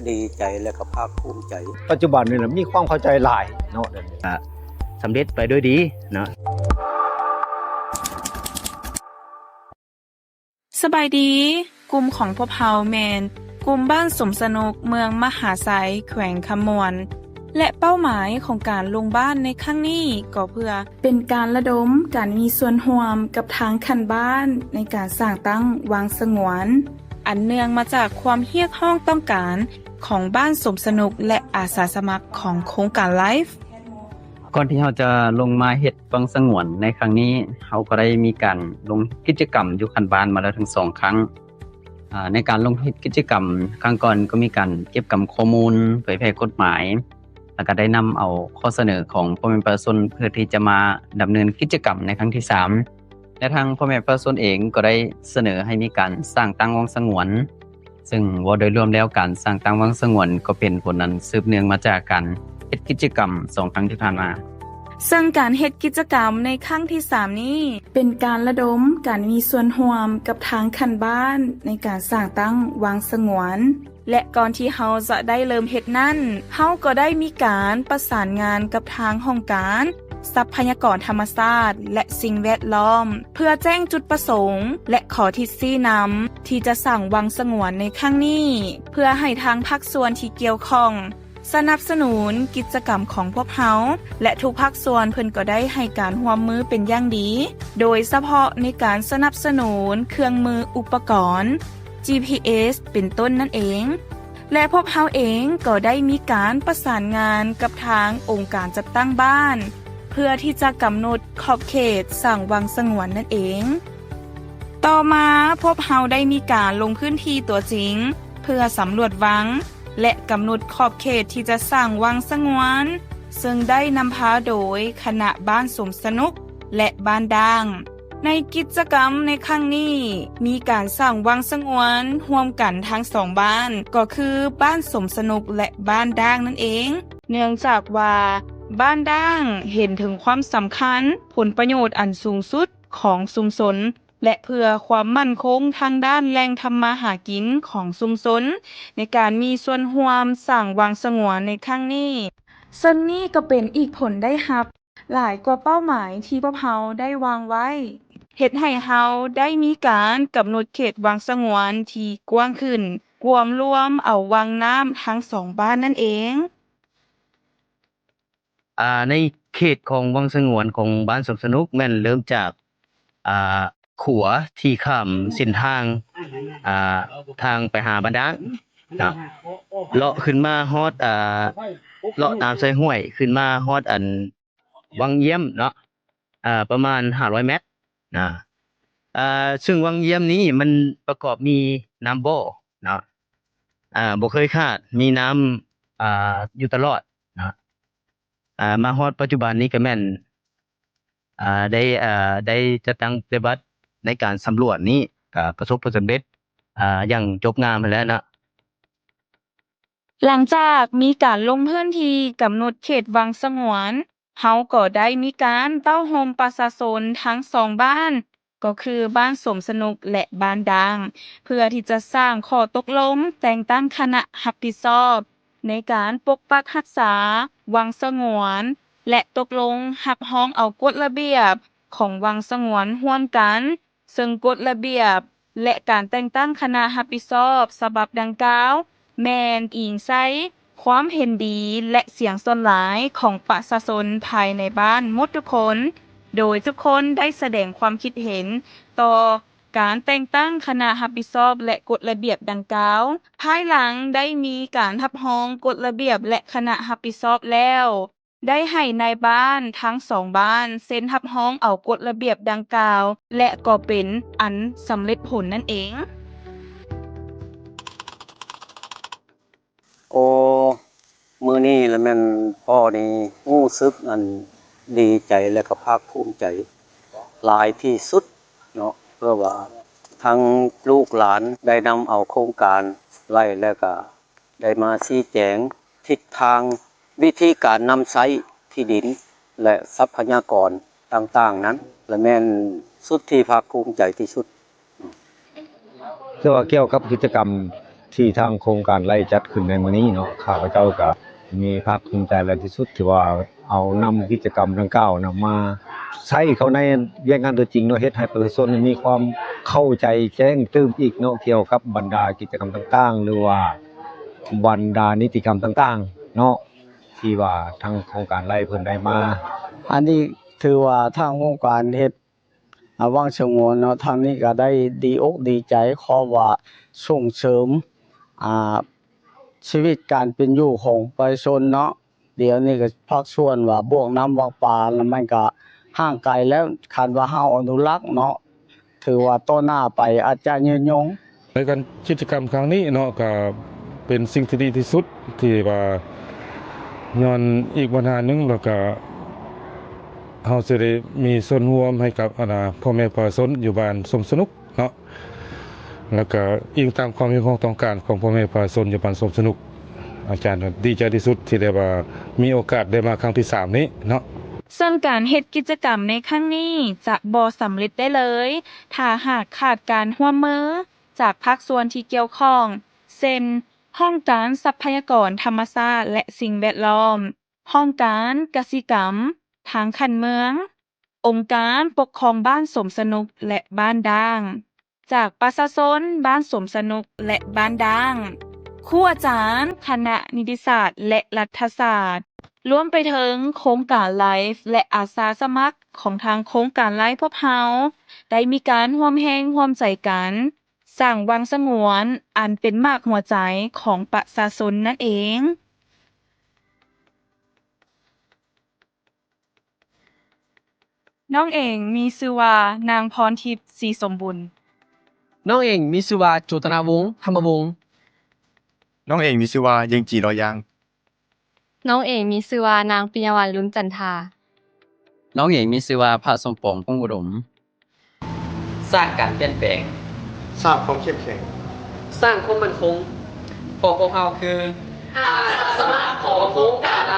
ດີໃຈ ແລະກໍພາກພູມໃຈ. ປັດຈຸບັນນີ້ນະ ມີຄວາມເຂົ້າໃຈຫຼາຍເນາະ ດຽວນີ້ ສຳເລັດໄປດ້ວຍດີເນາະ. ສະບາຍດີ, ກຸ່ມຂອງພວກເຮົາແມ່ນກຸ່ມບ້ານສົມສະໜຸກ ເມືອງມະຫາໄຊ ແຂວງຄຳມ່ວນ ແລະເປົ້າໝາຍຂອງການລົງບ້ານໃນຄັ້ງນີ້ກໍເພື່ອເປັນການລະດົມການມີສ່ວນຮ່ວມກັບທາງຂັ້ນບ້ານໃນການສ້າງຕັ້ງວັງສະຫງວນ ອັນເນື່ອງມາຈາກຄວາມຮຽກຮ້ອງຕ້ອງການຂອງບ້ານສົມສະໜຸກ ແລະອາສາສະໝັກຂອງໂຄງການ LIFE. ກ່ອນທີ່ເຮົາຈະລົງມາເຮັດວັງສະຫງວນໃນຄັ້ງນີ້ ເຮົາກໍໄດ້ມີການລົງເຮັດກິດຈະກຳຢູ່ຂັ້ນບ້ານມາແລ້ວທັງສອງຄັ້ງ. ອາ ໃນການລົງເຮັດກິດຈະກຳຄັ້ງກ່ອນກໍມີການເກັບກຳຂໍ້ມູນ, ເຜີຍແຜ່ກົດໝາຍ ແລ້ວກໍໄດ້ນຳເອົາຂໍ້ສະເໜີຂອງພໍ່ແມ່ປະຊາຊົນ ເພື່ອທີ່ຈະມາດຳເນີນກິດຈະກຳໃນຄັ້ງທີສາມ ແລະ ທາງພໍ່ແມ່ປະຊາຊົນເອງກໍໄດ້ສະເໜີໃຫ້ມີການສ້າງຕັ້ງວັງສະຫງວນ. ເຊິ່ງເວົ້າໂດຍລວມແລ້ວ ການສ້າງຕັ້ງວັງສະຫງວນກໍເປັນຜົນອັນສືບເນື່ອງມາຈາກການເຮັດກິດຈະກຳສອງຄັ້ງທີ່ຜ່ານມາ. ເຊິ່ງການເຮັດກິດຈະກຳໃນຄັ້ງທີສາມນີ້ ເປັນການລະດົມການມີສ່ວນຮ່ວມກັບທາງຂັ້ນບ້ານໃນການສ້າງຕັ້ງວັງສະຫງວນ ແລະ ກ່ອນທີ່ເຮົາຈະໄດ້ເລີ່ມເຮັດນັ້ນ ເຮົາກໍໄດ້ມີການປະສານງານກັບທາງຫ້ອງການ ຊັບພະຍາກອນທຳມະຊາດ ແລະ ສິ່ງແວດລ້ອມ ເພື່ອແຈ້ງຈຸດປະສົງ ແລະ ຂໍທິດຊີ້ນຳທີ່ຈະສ້າງວັງສະຫງວນໃນຄັ້ງນີ້ ເພື່ອໃຫ້ທາງພາກສ່ວນທີ່ກ່ຽວຂ້ອງສະໜັບສະໜູນກິດຈະກຳຂອງພວກເຮົາ ແລະ ທຸກພາກສ່ວນເພິ່ນກໍໄດ້ໃຫ້ການຮ່ວມມືເປັນຢ່າງດີ, ໂດຍສະເພາະໃນການສະໜັບສະໜູນເຄື່ອງມືອຸປະກອນ ຈີພີເອັສ ເປັນຕົ້ນນັ້ນເອງ. ແລະ ພວກເຮົາເອງກໍໄດ້ມີການປະສານງານກັບທາງອົງການຈັດຕັ້ງບ້ານ ເພື່ອທີ່ຈະກຳນົດຂອບເຂດສ້າງວັງສະຫງວນນັ້ນເອງ. ຕໍ່ມາພວກເຮົາໄດ້ມີການລົງພື້ນທີ່ຕົວຈິງ ເພື່ອສຳຫຼວດວັງ ແລະ ກຳນົດຂອບເຂດທີ່ຈະສ້າງວັງສະຫງວນ, ເຊິ່ງໄດ້ນຳພາໂດຍຄະນະບ້ານສົມສະໜຸກ ແລະ ບ້ານດ້າງ. ໃນກິດຈະກຳໃນຄັ້ງນີ້ ມີການສ້າງວັງສະຫງວນຮ່ວມກັນທັງສອງບ້ານ ກໍຄືບ້ານສົມສະໜຸກ ແລະ ບ້ານດ້າງນັ້ນເອງ. ເນື່ອງຈາກວ່າບ້ານດ້າງເຫັນເຖິງຄວາມສຳຄັນ, ຜົນປະໂຫຍດອັນສູງສຸດຂອງຊຸມຊົນ ແລະ ເພື່ອຄວາມໝັ້ນຄົງທາງດ້ານແຫຼ່ງທຳມາຫາກິນຂອງຊຸມຊົນ ໃນການມີສ່ວນຮ່ວມສ້າງວັງສະຫງວນໃນຄັ້ງນີ້, ເຊິ່ງນີ້ກໍເປັນອີກຜົນໄດ້ຮັບ ຫຼາຍກວ່າເປົ້າໝາຍທີ່ພວກເຮົາໄດ້ວາງໄວ້, ເຮັດໃຫ້ເຮົາໄດ້ມີການກຳນົດເຂດວັງສະຫງວນທີ່ກວ້າງຂຶ້ນ, ກວມລວມເອົາວັງນ້ຳທັງສອງບ້ານນັ້ນເອງ. ອາ ໃນເຂດຂອງວັງສະຫງວນຂອງບ້ານສົມສະໜຸກ ແມ່ນເລີ່ມຈາກ ອາ ຂົວທີ່ຂ້າມເສັ້ນທາງ ອາ ທາງໄປຫາບ້ານດ້າງເນາະ, ເລາະຂຶ້ນມາຮອດ ອາ ເລາະຕາມຊາຍຫ້ວຍ ຂຶ້ນມາຮອດອັນ ວັງຢ້ຽມເນາະ ອາ ປະມານຫ້າຮ້ອຍແມັດນະ. ອາ ເຊິ່ງວັງຢ້ຽມນີ້ມັນປະກອບມີນ້ຳບໍ່ເນາະ, ອາ ບໍ່ເຄີຍຂາດ ມີນ້ຳ ອາ ຢູ່ຕະຫຼອດເນາະ. ອາ ມາຮອດປັດຈຸບັນນີ້ກໍແມ່ນ ອາ ໄດ້ ອາ ໄດ້ຈັດຕັ້ງປະຕິບັດໃນການສຳຫຼວດນີ້ ກໍປະສົບຜົນສຳເລັດ ອາ ຢ່າງຈົບງາມຫັ້ນແຫຼະເນາະ. ຫຼັງຈາກມີການລົງພື້ນທີ່ກຳນົດເຂດວັງສະຫງວນ, ເຮົາກໍໄດ້ມີການເຕົ້າໂຮມປະຊາຊົນທັງສອງບ້ານ, ກໍຄືບ້ານສົມສະໜຸກ ແລະ ບ້ານດ້າງ, ເພື່ອທີ່ຈະສ້າງຂໍ້ຕົກລົງແຕ່ງຕັ້ງຄະນະຮັບຜິດຊອບໃນການປົກປັກຮັກສາວັງສະຫງວນ ແລະ ຕົກລົງຮັບຮອງເອົາກົດລະບຽບຂອງວັງສະຫງວນຮ່ວມກັນ. ເຊິ່ງກົດລະບຽບ ແລະ ການແຕ່ງຕັ້ງຄະນະຮັບຜິດຊອບສະບັບດັ່ງກ່າວ ແມ່ນອີງໃສ່ຄວາມເຫັນດີ ແລະ ສຽງສ່ວນຫຼາຍຂອງປະຊາຊົນພາຍໃນບ້ານໝົດທຸກຄົນ, ໂດຍທຸກຄົນໄດ້ສະແດງຄວາມຄິດເຫັນຕໍ່ການແຕ່ງຕັ້ງຄະນະຮັບຜິດຊອບ ແລະ ກົດລະບຽບດັ່ງກ່າວ. ພາຍຫຼັງໄດ້ມີການຮັບຮອງກົດລະບຽບ ແລະ ຄະນະຮັບຜິດຊອບແລ້ວ, ໄດ້ໃຫ້ນາຍບ້ານທັງສອງບ້ານເຊັນຮັບຮອງເອົາກົດລະບຽບດັ່ງກ່າວ ແລະ ກໍເປັນອັນສຳເລັດຜົນນັ້ນເອງ. ໂອ້ ມື້ນີ້ລະແມ່ນພໍ່ນີ້ຮູ້ສຶກອັນດີໃຈ ແລະກໍພາກພູມໃຈຫຼາຍທີ່ສຸດເນາະ, ເພາະວ່າທັງລູກຫຼານໄດ້ນຳເອົາໂຄງການໄວ້ ແລະກະ ໄດ້ມາຊີ້ແຈງທິດທາງວິທີການນຳໃຊ້ທີ່ດິນ ແລະ ຊັບພະຍາກອນຕ່າງໆນັ້ນ ແລະ ແມ່ນສຸດທີ່ພາກພູມໃຈທີ່ສຸດ. ແຕ່ວ່າກ່ຽວກັບກິດຈະກຳ ທີ່ທາງໂຄງການໄລຈັດຂຶ້ນໃນມື້ນີ້ເນາະ ຂ້າພະເຈົ້າກໍມີພາກພູມໃຈຫຼາຍທີ່ສຸດ ທີ່ວ່າເອົານຳກິດຈະກຳດັ່ງກ່າວນຳມາໃຊ້ເຂົ້າໃນວຽກງານຕົວຈິງເນາະ ເຮັດໃຫ້ປະຊາຊົນມີຄວາມເຂົ້າໃຈແຈ້ງຕື່ມອີກເນາະ ກ່ຽວກັບບັນດາກິດຈະກຳຕ່າງໆ ຫຼືວ່າບັນດານິຕິກຳຕ່າງໆເນາະ ທີ່ວ່າທາງໂຄງການໄລເພິ່ນໄດ້ມາ. ອັນນີ້ຖືວ່າທາງໂຄງການເຮັດ ອາ ວັງສະຫງວນເນາະ ທາງນີ້ກໍໄດ້ດີອົກດີໃຈ ເພາະວ່າສົ່ງເສີມ ອາ ຊີວິດການເປັນຢູ່ຂອງປະຊາຊົນເນາະ. ດຽວນີ້ກໍພາກສ່ວນວ່າບວກນ້ຳວັງປານ ແລ້ວມັນກໍຫ່າງໄກແລ້ວ ຄັນວ່າເຮົາອະນຸລັກເນາະ ຖືວ່າຕໍ່ໜ້າໄປອາດຈະຍືນຍົງ. ໃນການກິດຈະກຳຄັ້ງນີ້ເນາະ ກໍເປັນສິ່ງທີ່ດີທີ່ສຸດ ທີ່ວ່າຍ້ອນອີກບັນຫາໜຶ່ງ ແລ້ວກໍເຮົາຊິໄດ້ມີສ່ວນຮ່ວມໃຫ້ກັບ ອັນນ່າ ພໍ່ແມ່ປະຊາຊົນຢູ່ບ້ານສົມສະໜຸກເນາະ ແລ້ວກໍອີງຕາມຄວາມຮຽກຮ້ອງຕ້ອງການຂອງພໍ່ແມ່ປະຊາຊົນຢູ່ບ້ານສົມສະໜຸກ. ອາຈານດີໃຈທີ່ສຸດທີ່ໄດ້ວ່າມີໂອກາດໄດ້ມາຄັ້ງທີສາມນີ້ເນາະ. ເຊິ່ງການເຮັດກິດຈະກຳໃນຄັ້ງນີ້ຈະບໍ່ສຳເລັດໄດ້ເລີຍ ຖ້າຫາກຂາດການຮ່ວມມືຈາກພາກສ່ວນທີ່ກ່ຽວຂ້ອງ ເຊັ່ນ ຫ້ອງການຊັບພະຍາກອນທຳມະຊາດ ແລະ ສິ່ງແວດລ້ອມ, ຫ້ອງການກະສິກຳ, ທາງຂັ້ນເມືອງ, ອົງການປົກຄອງບ້ານສົມສະໜຸກ ແລະ ບ້ານດ້າງ, ຈາກປະຊາຊົນບ້ານສົມສະໜຸກ ແລະ ບ້ານດ້າງ, ຄູອາຈານຄະນະນິຕິສາດ ແລະ ລັດຖະສາດ, ລວມໄປເຖິງໂຄງການໄລຟ໌ ແລະ ອາສາສະໝັກຂອງທາງໂຄງການໄລຟ໌ພວກເຮົາ ໄດ້ມີການຮ່ວມແຮງຮ່ວມໃຈກັນ ສ້າງວັງສະຫງວນ ອັນເປັນໝາກຫົວໃຈຂອງປະຊາຊົນນັ້ນເອງ. ນ້ອງເອງມີຊື່ວ່າ ນາງພອນທິບ ສີສົມບຸນ. ນ້ອງເອງມີຊື່ວ່າ ໂຈຕະນະວົງ ທຳມະວົງ. ນ້ອງເອງມີຊື່ວ່າ ເຢັງຈີ ລໍຢາງ. ນ້ອງເອງມີຊື່ວ່າ ນາງ ປິຍະວັນ ລຸນຈັນທາ. ນ້ອງເອງມີຊື່ວ່າ ພະສົມປອງ ພົງອຸດົມ. ສ້າງການປ່ຽນແປງ. ສ້າງຄວາມເຂັ້ມແຂງ. ສ້າງຄວາມໝັ້ນຄົງ. ເພາະພວກເຮົາຄື ອາສາສະໝັກຂອງໂຄງການໄລ